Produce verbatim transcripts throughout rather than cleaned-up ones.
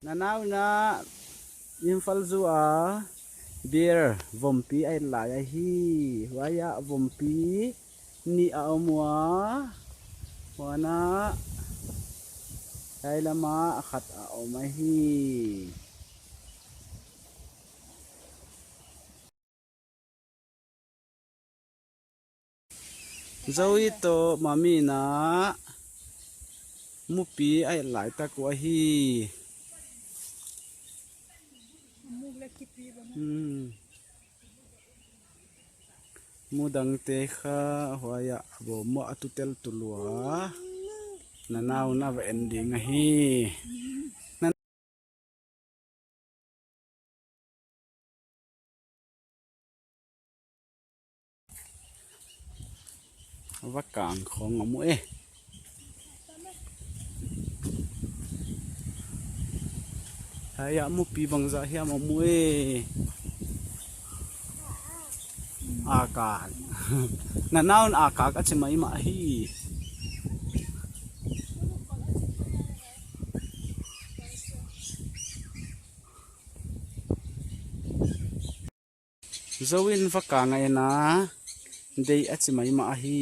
Nanauna Imphal zu a beer vompi a et lai ahi. Huai ah vompi nih a om ua. Huan ah hiai lam ah khat a om ahi. Zoe toh mummy na mupi a et lai tak uh ahi. Hmm. Mudangte kha huai ah bawm a tu tel tu lua. Nanauna va en ding ahi. Vakang khong a mu e. Hiai ah mupi bangzah hiam a mu e. Akak. Nanaun akak a chi maimah hi. Zoe in vakang a en a, deih a chi maimah ahi.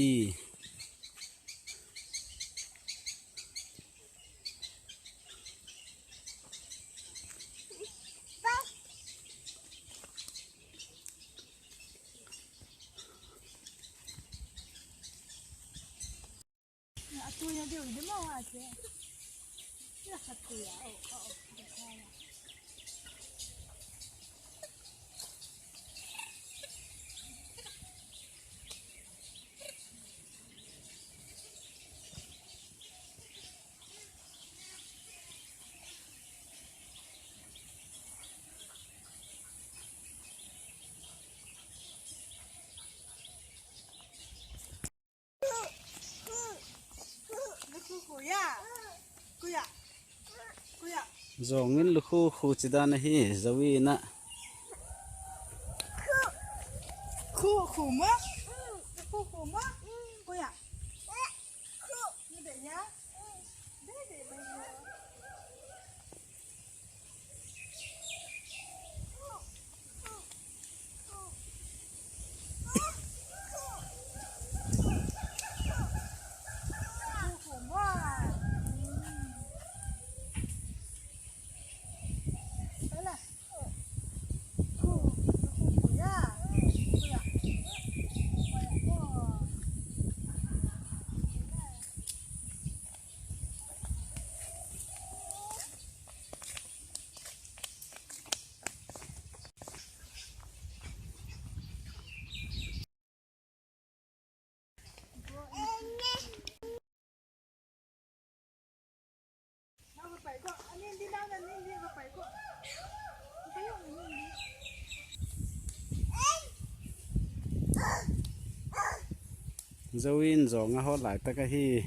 Zawng in lukhu khu chi dan ahi, Zoe in a. Khu khu maw? Khu khu maw? Khu ya. Khu. Ni dek ya. Dek dek dek. Zoe in zawng a hawl lai tak ahi.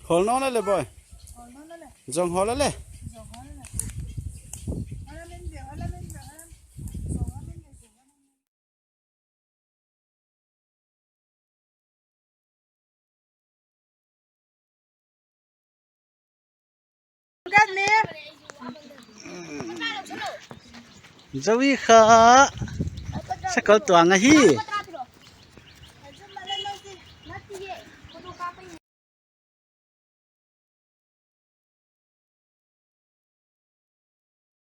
Hawl nawn le boy. Zawng hawl le. Zoe kha sakol tuang ahi.